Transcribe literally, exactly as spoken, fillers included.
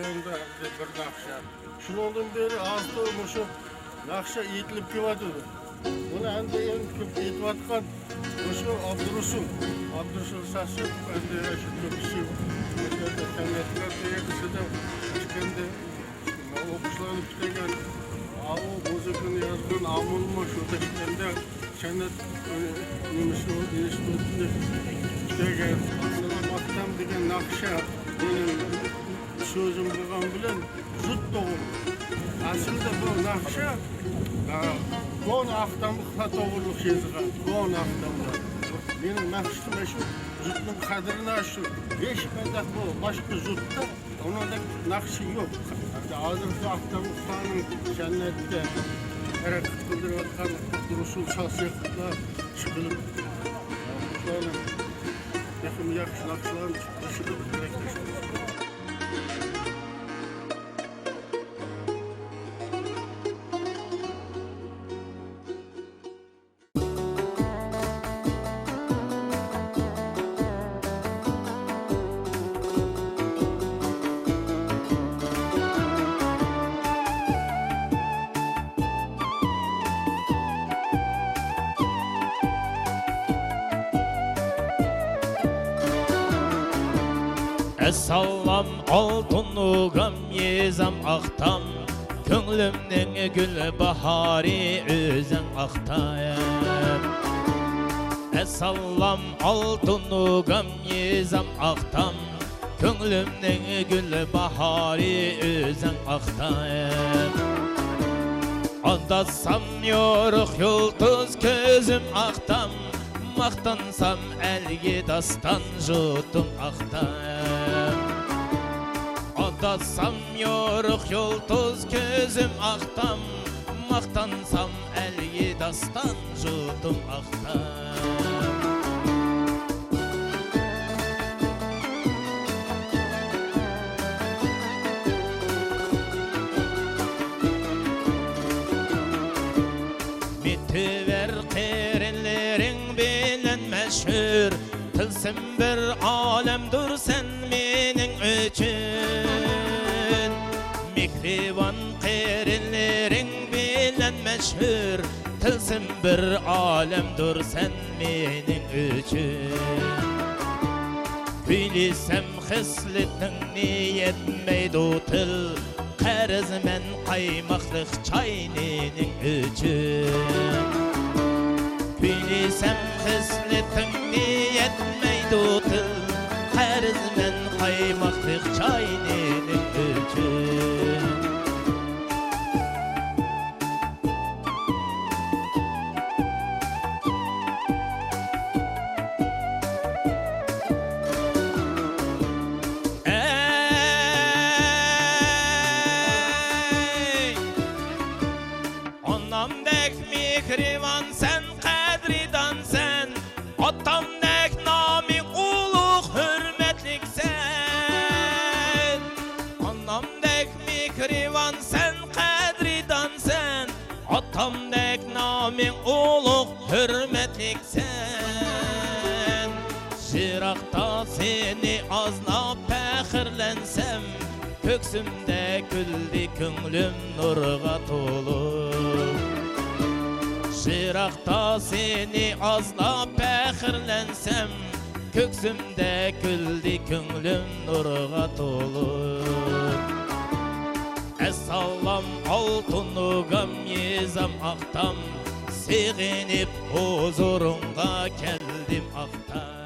ئەمدى بىر ناخشا. شۇنىڭدىن بېرى ئاستا مۇشۇ ناخشا ئېيتىلىپ كېلىۋاتىدۇ. بۇنى ئەمدى ئەڭ كۆپ ئېيتىۋاتقان مۇشۇ ئابدۇرۇسۇل. ئابدۇرۇسۇل ساسىپ ئەمدى شۇ كۆپىسى سەنئەتكار دەرىجىسىدە ئىكەندى. ئوقۇشلارنى پۈتتۈرگەن، ئاۋۇ مۇزىكىنى يازغان ئامىلمۇ شۇ دەپتەردە سەنئەت، ئى، نېمىسى، ئىنستىتۇتىنى پۈتتۈرگەن. ماختام دېگەن ناخشا، مېنىڭ سۆزۈم بولغان بىلەن زۇت توغرا. ئەسلىدە بۇ ناخشا، ئا، كونا ئاقتامغا توغرىلىق يېزىلغان، كونا ئاقتامغا. مېنىڭ مەقسىتىم شۇ، زۇتنىڭ قەدرىنى ئاشۇرۇش. ھېچقانداق بۇ باشقا زۇتتا ئۇنىڭدەك ناخشا يوق. ھازىرقى ئاقتامغا خانىم جەننەتتە تەرەققىي قىلدۇرۇۋاتقان ئابدۇرۇسۇل ساسىقلار چىقىرىپ، تېخىمۇ ياخشى ناخشىلارنى چىقىرىشىدىن تىلەكداشمىز. ئەسسالام ئالتۇن ئۇكام، يېزام ئاقتام، كۆڭلۈمنىڭ گۈل باھارى ئۆزۈڭ ئاقتام. ئەسسالام ئالتۇن ئۇكام، يېزام ئاقتام، كۆڭلۈمنىڭ گۈل باھارى ئۆزۈڭ ئاقتام. ئاداشسام يورۇق يۇلتۇز كۆزۈم ئاقتام، ماختانسام ئەلگە داستان زۇتۇم ئاقتام. ئاداشسام يورۇق يۇلتۇز كۆزۈم ئاقتام، ماختانسام ئەلگە داستان زۇتۇم ئاقتام. مېتىۋەر قېرىنلىرىڭ بىلەن مەشھۇر، تىلسىم بىر ئالەمدۇر سەن مېنىڭ ئۈچۈن. مېھرىبان قېرىنلىرىڭ بىلەن مەشھۇر، تىلسىم بىر ئالەمدۇر سەن مېنىڭ ئۈچۈن. كۈيلىسەم خىسلىتىڭنى يەتمەيدۇ تىل، قەرزمەن قايماقلىق چاينىنىڭ ئۈچۈن. كۈيلىسەم خىسلىتىڭنى يەتمەيدۇ تىل، قەرزمەن قايماقلىق چاينىنىڭ ئۈچۈن. ئەي! ئانامدەك مېھرىبانسەن، قەدرىدانسەن، ئاتامدەك نامىڭ ئۇلۇغ، ھۆرمەتلىكسەن. ئانامدەك مېھرىبانسەن، قەدرىدانسەن، ئاتامدەك نامىڭ ئۇلۇغ، ھۆرمەتلىكسەن. يىراقتا سېنى ئازلاپ پەخىرلەنسەم، كۆكسۈمدە گۈلدى كۆڭلۈم نۇرغا تولۇپ. يىراقتا سېنى ئازلاپ پەخىرلەنسەم، كۆكسۈمدە گۈلدى كۆڭلۈم نۇرغا تولۇپ. ئەسسالام ئالتۇن ئۇكام، يېزام ئاقتام، سېغىنىپ ھۇزۇرۇڭغا كەلدىم ئاقتام.